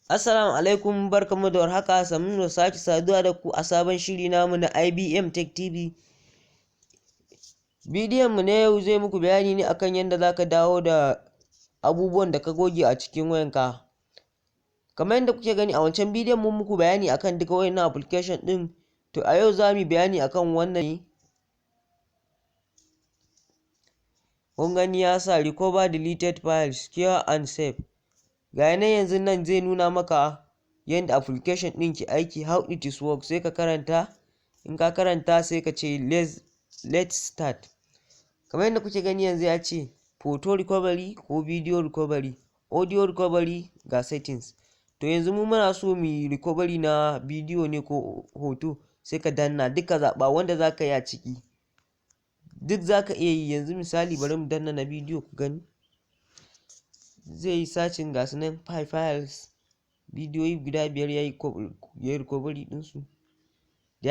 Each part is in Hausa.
Assalamu alaikum, barkanmu da warhaka, sannunmu da sake saduwa da ku a sabon shiri namu na IBM Tech TV. Bidiyon mu na yau zai muku bayani ne akan yadda zaka dawo da abubuwan da ka goge a cikin wayanka. Kamar yadda kuke gani a wancan bidiyon, mun muku bayani akan duka wayannan application ɗin. To, a yau za mu yi bayani akan wannan ne. Kun gani, ya sa "Recover deleted files secure and safe". Ga nan, yanzu nan zai nuna maka yadda application ɗin ke aiki, how it is work. Sai ka karanta. In ka karanta, sai ka ce "Let's start". Kamar yadda kuke gani, yanzu ya ce photo recovery ko video recovery, audio recovery, ga settings. To, yanzu mu muna so mu yi recovery na bidiyo ne ko hoto. Sai ka danna duka, zaɓa wanda za ka yi a ciki. Duk za ka iya yi. Yanzu misali, bari mu danna na bidiyo ku gani. Zai yi searching. Ga su nan, five files, bidiyoyi guda biyar ya yi recovery ɗinsu. Da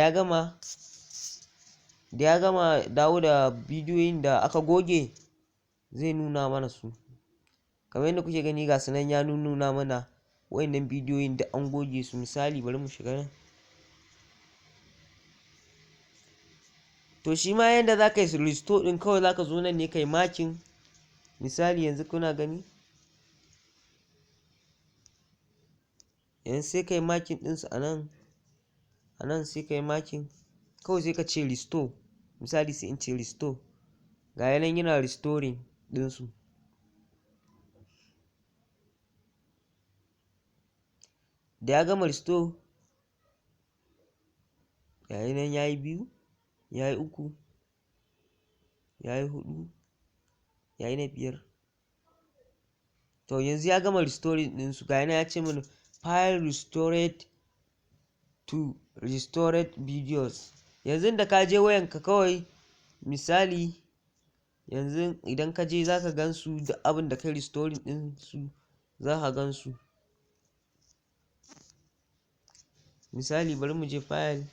ya gama dawo da bidiyoyin da aka goge, zai nuna mana su. Kamar yadda kuke gani, ga su nan, ya nuna mana wayannan bidiyoyin da an goge su. Misali, bari mu shiga nan. To, shi ma yanda za ka yi restore ɗin, kawai za ka zo nan ne ka yi marking. Misali, yanzu kuna gani, yanzu sai ka yi marking ɗinsu a nan. A nan sai ka yi marking, kawai sai ka ce "restore". Misali, sai in ce "restore". Ga nan yana restoring ɗinsu. Da ya gama restore, ga nan ya yi biyu, ya yi uku, ya yi huɗu, ya yi na biyar. To, yanzu ya gama restoring ɗinsu. Ga nan ya ce mana "File restored to restored videos". Yanzu da ka je wayanka kawai, misali yanzu idan ka je, za ka gan su. Duk abin da kai restoring ɗinsu, za ka gan su. Misali, bari mu je file.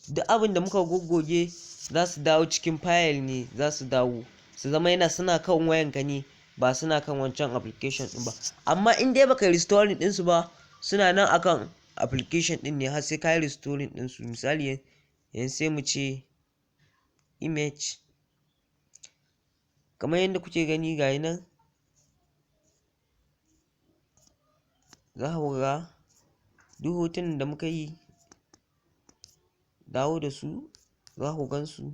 Duk abin da muka goggoge za su dawo cikin file ne, za su dawo su zama yana suna kan wayanka ne, ba suna kan wancan application ɗin ba. Amma in dai baka restoring ɗinsu ba, suna nan akan application ɗin ne har sai ka yi restoring ɗinsu. Misali, yanzu sai mu ce image. Kamar yadda kuke gani, ga nan, za ku ga duk hotunan da muka yi dawo da su, za ku gan su.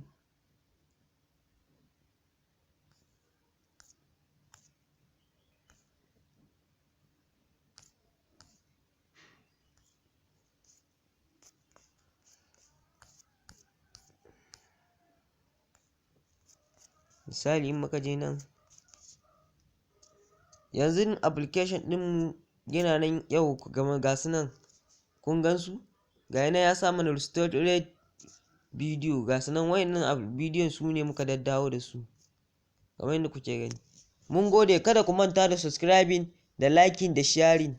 Misali, in muka je nan yanzu, application ɗinmu yana nan yau. Ga su nan, kun gan su. Ga nan ya sa mana "restored video". Ga su nan, wayannan bidiyon su ne muka daddawo da su, kamar yadda kuke gani. Mun gode. Kada ku manta da subscribing da liking da sharing.